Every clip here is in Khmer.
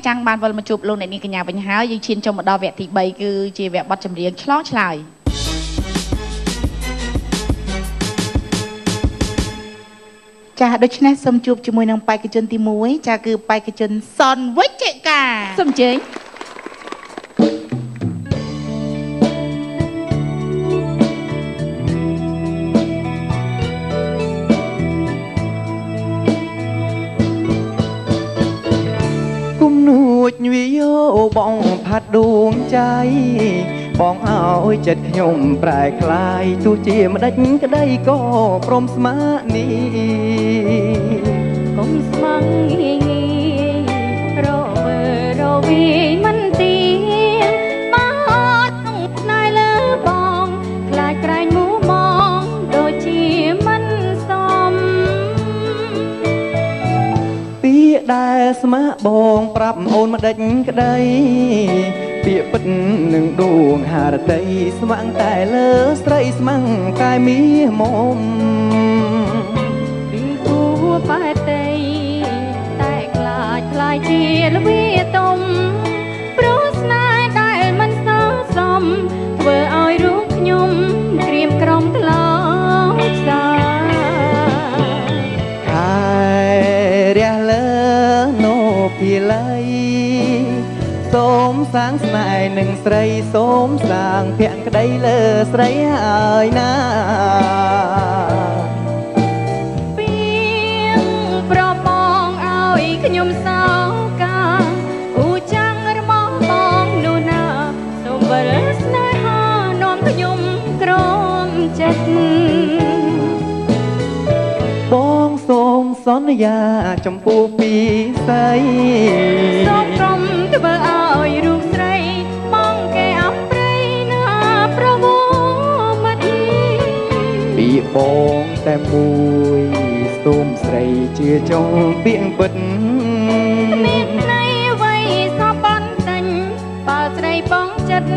ចាំងបានវិលមកជួបលោកអ្នកនាងកញ្ញាវិញហើយយើងឈានចូលមកដល់វគ្គទី3គឺជាវគ្គបទចម្រៀងឆ្លងឆ្លើយចាដូច្នេះសូមជួបជាមួយនឹងបេក្ខជនទី1ចាគឺបេក្ខជនសនវិជ្ជការសូមអញ្ជើញគុំនួចវិយោបងផាត់ដួងใจបងឲ្យចិត្តខ្ញុំប្រែคล้ายទោះជាម្ដេចក្តីក៏ព្រមស្មានេះកុំស្មងងាយងាយរវើរវីមិនទៀងមកក្នុងផ្នែកលើបងខ្លាចក្រែងមួមងដូចជាមិនសមពីដែលស្មាបងប្រាប់អូនម្ដេចក្តីពាក្យពិតនឹងដួងហារតីស្មាំងតែលើស្រីស្មាំងតែមីមុំគឺគួបែតីតែខ្លាចខ្លាយជាលវាទុំព្រោះស្នេហ៍ដែលមិនស័ក្តិសមធ្វើឲ្យរូបខ្ញុំក្រៀមក្រំថ្លោចសាខែរះលើនោពីលៃសូមសាងស្នេហ៍នឹងស្រីសូមសាងភក្តីលើស្រីហើយណាពីងប្របងឲ្យខ្ញុំសោកាអ៊ូចាំងរបស់បងនោះណាសូមវិលស្នេហានាំខ្ញុំក្រមចិត្តបងសូមសន្យាចំពោះពីស្រីសូមក្រុមធ្វើឲ្យរូបស្រីបងគេអំព្រៃណាប្រវមិត្តពីបងតែមួយសូមស្រីជឿចង់ពីងពិតមានន័យអ្វីសពបន្ទិញបើស្រីបងចិត្ត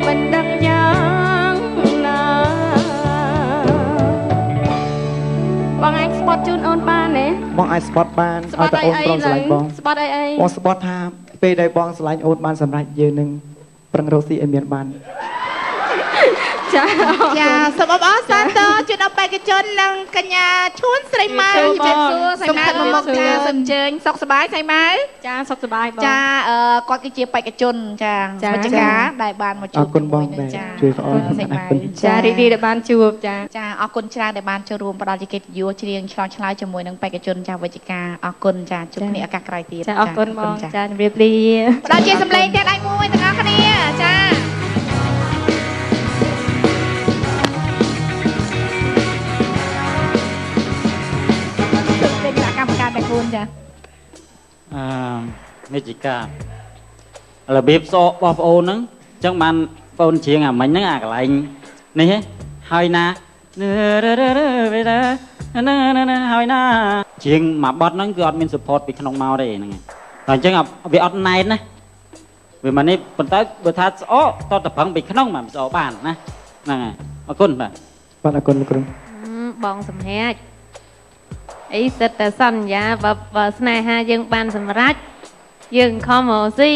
មិនដឹងយ៉ាងណាបងអាចស្បត់ជូនអូនបានទេបងអាចស្បត់បានឲ្យតែអូនព្រមស្រឡាញ់បងស្បត់អីអីបងស្បត់ថាពេលដែលបងស្រឡាញ់អូនបានសម្រេចយើងនឹងប្រឹងរកស៊ីឲ្យមានបានចាចាសូមអបអរសាទរជូនដល់បេក្ខជននិងកញ្ញាឈួនស្រីម៉ៅជម្រាបសួរស្រីម៉ៅមកចាសូមអញ្ជើញសុខសប្បាយស្រីម៉ៅចាសុខសប្បាយបងចាគាត់គឺជាបេក្ខជនចាវិជ្ជការដែលបានមកជួបអរគុណបងដែលជួយប្អូនស្រីម៉ៅចារីករាយដែលបានជួបចាចាអរគុណច្រើនដែលបានចូលរួមផ្ដល់ជាកិត្តិយសច្រៀងឆ្លងឆ្លើយជាមួយនឹងបេក្ខជនចាវិជ្ជការអរគុណចាជួបគ្នាឱកាសក្រោយទៀតចាអរគុណបងចាជម្រាបលាផ្ដល់ជាសម្លេងទៀតឲ្យមួយទាំងអស់គ្នាចាចាអឺមេជិការបៀបសក់របស់ប្អូនហ្នឹងអញ្ចឹងបានប្អូនច្រៀងអាមិញហ្នឹងអាកន្លែងនេះហើយណាហើយណាច្រៀងមួយបទហ្នឹងគឺអត់មាន support ពីក្នុងមកទេហ្នឹងតែអញ្ចឹងវាអត់ណែនណាវាមិននេះប៉ុន្តែបើថាស្អកតតប្រឹងពីក្នុងមកស្អកបានណាហ្នឹងហើយអរគុណបាទបាទអរគុណលោកគ្រូបងសំហេចអីសិតតែសន្យាបើស្នេហាយើងបានសម្រេចយើងខំរកស៊ី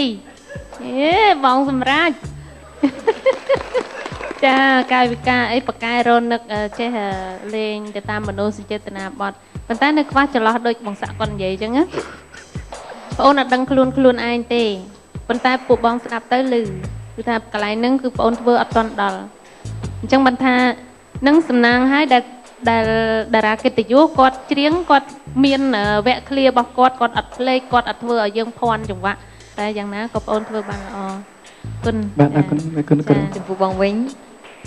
អេបងសម្រេចចាកាយវិការអីបកែរនឹកចេះលេងទៅតាមមនោសញ្ចេតនាបត់ប៉ុន្តែនៅខ្វះចន្លោះដូចបងសាក់គាត់និយាយអញ្ចឹងណាបងអូនអត់ដឹងខ្លួនខ្លួនឯងទេប៉ុន្តែពួកបងស្ដាប់ទៅឮគឺថាកន្លែងហ្នឹងគឺបងអូនធ្វើអត់ទាន់ដល់អញ្ចឹងបានថានឹងសំណាងហើយដែលតារាកិត្តិយសគាត់ច្រៀងគាត់មានវគ្គឃ្លារបស់គាត់គាត់អត់ភ្លេចគាត់អត់ធ្វើឲ្យយើងភ័ន្តចង្វាក់តែយ៉ាងណាក៏បងអូនធ្វើបានល្អគុណបាទអរគុណអរគុណចំពោះបងវិញ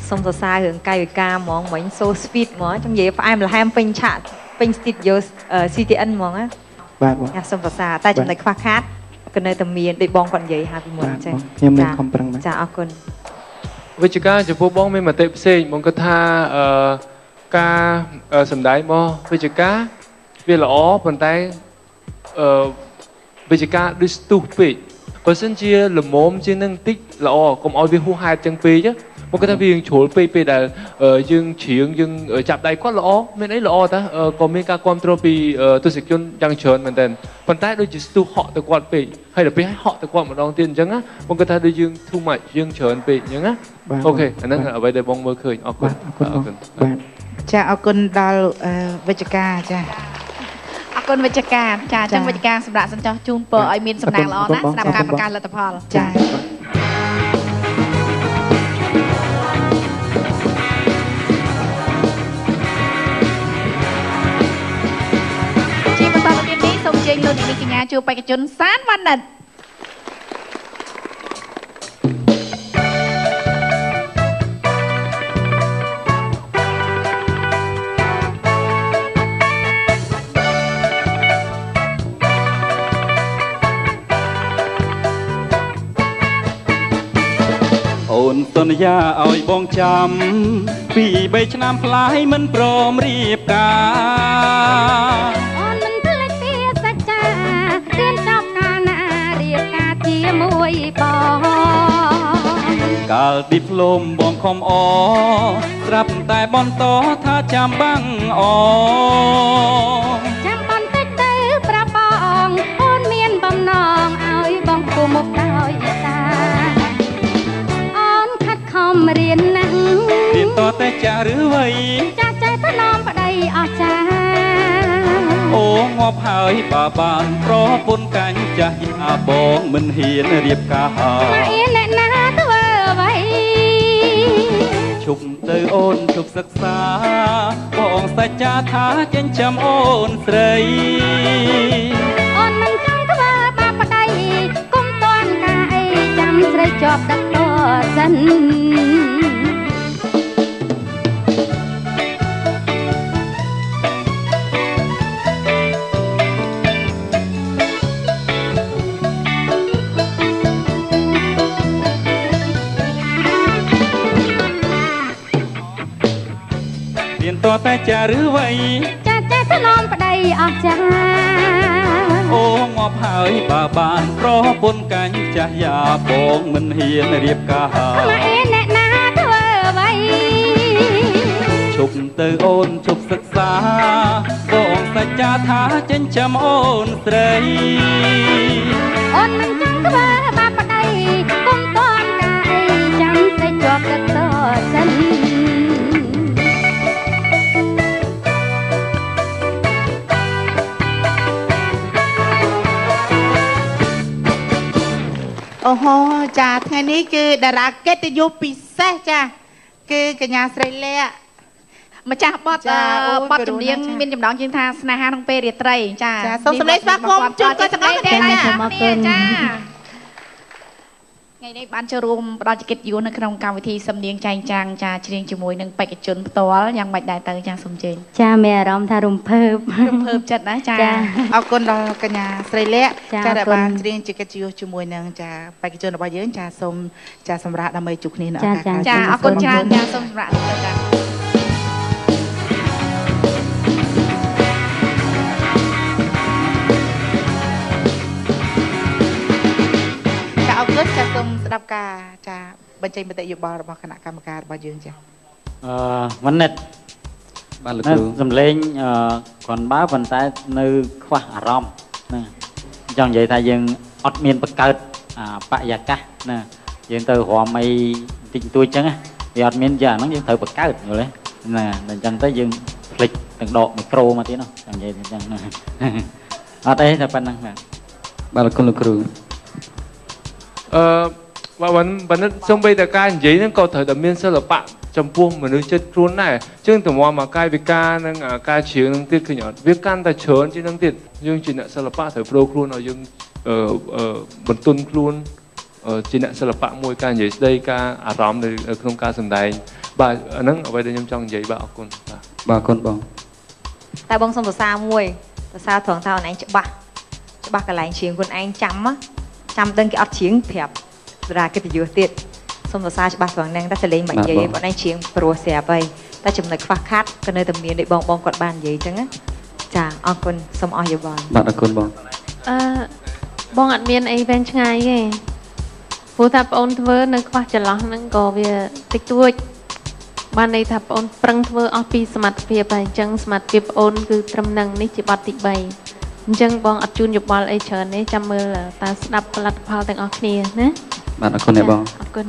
សូមសរសើររឿងកាយវិការហ្មងមិញ so sweet ហ្មងចង់និយាយផ្អែមល្ហែមពេញឆាកពេញ studio CTN ហ្មងណាបាទបងសូមសរសើរតែចំណុចខ្វះខាតក៏នៅតែមានដូចបងគាត់និយាយហើយពីមុនចឹងខ្ញុំនឹងខំប្រឹងចាអរគុណវិជ្ជការចំពោះបងមានមតិផ្សេងបងគាត់ថាការសម្ដែងរបស់វិជ្ជការវាល្អប៉ុន្តែវិជ្ជការដូចស្ទុះពេកបើសិនជាល្មមជាងនឹងតិចល្អកុំឲ្យវាហួសហេតុចឹងពេក មកគាត់ថាវាជ្រុលពេកពេលដែលយើងច្រៀងយើងចាប់ដៃគាត់ល្អមានអីល្អតាក៏មានការគ្រប់គ្រងពីទស្សនិកជនយ៉ាងច្រើនមែនទែនប៉ុន្តែដូចជាស្ទុះហក់ទៅគាត់ពេកហើយដល់ពេលហក់ទៅគាត់ម្ដងទៀតអញ្ចឹងណាបងគាត់ថាដូចយើង too much យើងច្រើនពេកអញ្ចឹងណាអូខេអាហ្នឹងអ្វីដែលបងមើលឃើញអរគុណអរគុណបាទចាអរគុណដល់វិជ្ជការចាអរគុណវិជ្ជការចាអញ្ចឹងវិជ្ជការសម្រាប់សញ្ចោះជូនពរឲ្យមានសំណាងល្អណាស់សម្រាប់ការប្រកាសលទ្ធផលចាជាបន្តទៅទៀតនេះសូមជើញលោកអ្នកកញ្ញាជួបបេក្ខជនសានវណ្ណិតអូនសន្យាឲ្យបងចាំពី3ឆ្នាំផ្លាយមិនព្រមរៀបការអូនមិនភ្លេចពីសច្ចារៀនចប់កាលណារៀបការជាមួយបងកាលឌីប្លូមបងខំអស្រាប់តែបន្តថាចាំបាំងអចាំបន្តិចទៅប្រាប់បងអូនមានបំណងឲ្យបងគូមុខដោយតាខំរៀនណាស់រៀនតតែចាស់ឬវ័យចាស់ចេះថ្នមប្តីអស់ចាអូងាប់ហើយបើបានប្រពន្ធកាញ់ចាស់អាបងមិនហ៊ានរៀបការម៉ែអ្នកណាធ្វើអ្វីឈប់ទៅអូនឈប់សិក្សាបងសច្ចាថាចិញ្ចឹមអូនស្រីអូនមិនចង់ធ្វើបាបប្តីគុំតាន់ការអីចាំស្រីជាប់ដឹកតសិនរៀនតតែចាឬវ័យចាចេះថ្នមប្តីអស់ចាអូងាប់ហើយបើបានប្រពន្ធកាញ់ចាស់យ៉ាបងមិនហ៊ានរៀបការម៉ែអ្នកណាធ្វើអ្វីឈប់ទៅអូនឈប់សិក្សាបងសច្ចាថាចិញ្ចឹមអូនស្រីអូនមិនចង់ធ្វើបាបប្តីគុំតាន់ការអីចាំស្រីជាប់ទឹកតសិនអូហូចាថ្ងៃនេះគឺតារាកិត្តិយសពិសេសចាគឺកញ្ញាស្រីលក្ខម្ចាស់បទបទចម្រៀងមានចំណងជើងថាស្នេហាក្នុងពេលរាត្រីចាសូមសម្លេងស្វាគមន៍ជូនគាត់ទាំងអស់គ្នាចាថ្ងៃនេះបានចូលរួមផ្ដល់កិត្តិយសនៅក្នុងកម្មវិធីសំនៀងចែងចាំងចាច្រៀងជាមួយនឹងបេក្ខជនផ្ទាល់យ៉ាងម៉េចដែរទៅចាសូមជើញចាមានអារម្មណ៍ថារំភើបរំភើបចិត្តណាចាអរគុណដល់កញ្ញាស្រីលក្ខចាដែលបានច្រៀងជាកិត្តិយសជាមួយនឹងចាបេក្ខជនរបស់យើងចាសូមចាសម្រាប់ដើម្បីជួបគ្នានៅឱកាសក្រោយចាអរគុណច្រើនចាសូមសម្រាប់ទៅចាអរគុណចាសូមស្ដាប់ការចាបញ្ចេញមតិយោបល់របស់គណៈកម្មការរបស់យើងចាវណ្ណិតបាទលោកគ្រូសំឡេងគ្រាន់បើប៉ុន្តែនៅខ្វះអារម្មណ៍ណាចង់និយាយថាយើងអត់មានបង្កើតបរិយាកាសណាយើងទៅរំអីតិចតួចចឹងវាអត់មានយ៉ាងហ្នឹងយើងត្រូវបង្កើតយល់ទេណាដល់អញ្ចឹងទៅយើងភ្លេចទាំងដកមីក្រូមកទៀតនោះចង់និយាយអញ្ចឹងណាអត់អីតែប៉ុណ្្នឹងបាទបាទអរគុណលោកគ្រូបាទវណ្ណិតសូម្បីតែការនិយាយហ្នឹងក៏ត្រូវតែមានសិល្បៈចំពោះមនុស្សចិត្តខ្លួនដែរជាងតម្រាំអាកាយវិការនិងការច្រៀងនឹងទៀតឃើញអត់វាកាន់តែច្រើនជាងនឹងទៀតយើងជាអ្នកសិល្បៈត្រូវប្រូខ្លួនឲ្យយើងបន្ទន់ខ្លួនជាអ្នកសិល្បៈមួយការនិយាយស្ដីការអារម្មណ៍នៅក្នុងការសម្ដែងបាទអាហ្នឹងអ្វីដែលខ្ញុំចង់និយាយបាទអរគុណបាទបាទអរគុណបងតែបងសូមសរសើរមួយសរសើរត្រង់ថាអូនឯងច្បាស់កន្លែងច្រៀងខ្លួនឯងចាំដឹងគេអត់ច្រៀងប្រាប់តារាកិត្តិយសទៀតសូមសរសើរច្បាស់ត្រង់ហ្នឹងតែសលេងមិននិយាយបងឯងច្រៀងព្រោះស្រាប់ហើយតែចំណុចខ្វះខាតក៏នៅតែមានដូចបងគាត់បាននិយាយអញ្ចឹងណាចាអរគុណសូមអស់យោបល់បាទអរគុណបង បងអត់មានអីវែងឆ្ងាយទេ ព្រោះថាប្អូនធ្វើនៅខ្វះចន្លោះហ្នឹងក៏វាតិចតួចបានន័យថាប្អូនប្រឹងធ្វើអស់ពីសមត្ថភាពហើយអញ្ចឹងសមត្ថភាពប្អូនគឺត្រឹមនឹងនេះជាបទទី3អញ្ចឹងបងអត់ជូនយោបល់អីច្រើនទេចាំមើលតើស្ដាប់ផលិតផលទាំងអស់គ្នាណា បាទអរគុណអ្នកបង អរគុណ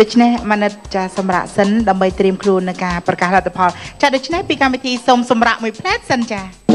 ដូច្នេះម៉ានិតចាសម្រាប់សិនដើម្បីត្រៀមខ្លួនในការប្រកាសលទ្ធផលចាដូច្នេះពីកម្មវិធីសូមសម្រាប់មួយផ្លែតសិនចា។